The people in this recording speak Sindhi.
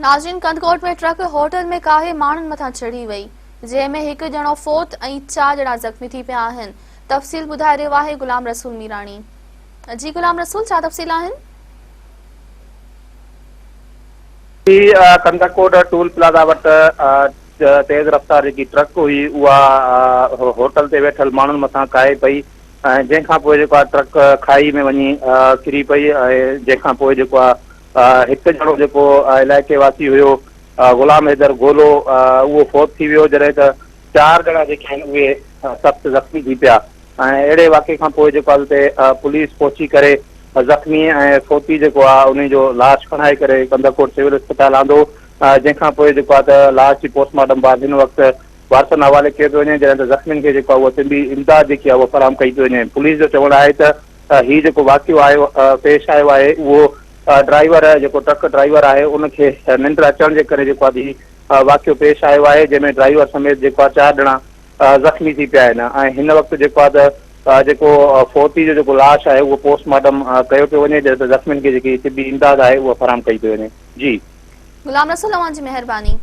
ناظرين ڪنڌڪوٽ ۾ ٽرڪ هوٽل ۾ ڪاهي ماڻهن مٿان چڙهي وئي جنهن ۾ هڪ ڄڻو فوت ۽ چار ڄڻا زخمي ٿي پيا آهن تفصيل ٻڌائي رهيو آهي غلام رسول ميراڻي جي غلام رسول ڇا تفصيل آهن؟ جي ڪنڌڪوٽ ٽول پلازا وٽ تيز رفتار جيڪي ٽرڪ هئي اها هوٽل تي ويٺل ماڻهن مٿان ڪاهي پئي ۽ جنهن کان پوء جيڪو آهي ٽرڪ کاهي ۾ وڃي ڪري پئي ۽ جنهن کان پوء جيڪو آهي هڪ ڄڻو جيڪو علائقي واسي هيو غلام حيدر گولو اهو فوت ٿي ويو جڏهن ته چار ڄڻا جيڪي آهن اهي سخت زخمي ٿي پيا ۽ اهڙي واقعي کان پوء جيڪو آهي اتي پوليس پهچي ڪري زخمي ۽ فوتي جيڪو آهي انهي جو لاش کڻائي ڪري ڪنڌڪوٽ سول اسپتال آندو جنهن کان پوء جيڪو آهي ته لاش جي پوسٽ مارٽم بعد هن وقت وارثن حوالي ڪيو پيو وڃي جڏهن ته زخمين کي جيڪو آهي اها طبي امداد جيڪي آهي اها فراهم ڪئي پئي وڃي پوليس جو چوڻ آهي ته هي جيڪو واقعو آيو پيش آيو آهي اهو ڊرائيور جيڪو ٽرڪ ڊرائيور آهي ان کي ننڊ اچڻ جي ڪري جيڪو آهي هي واقعو پيش آيو آهي جنهن ۾ ڊرائيور سميت جيڪو آهي چار ڄڻا زخمي ٿي پيا آهن ۽ هن وقت جيڪو آهي ته جيڪو فوتي جو جيڪو لاش آهي اهو پوسٽ مارٽم ڪيو پيو وڃي جڏهن ته زخمين کي جيڪي طبي امداد آهي اها فراهم ڪئي پئي وڃي جي. غلام رسول اوهان جي مهرباني.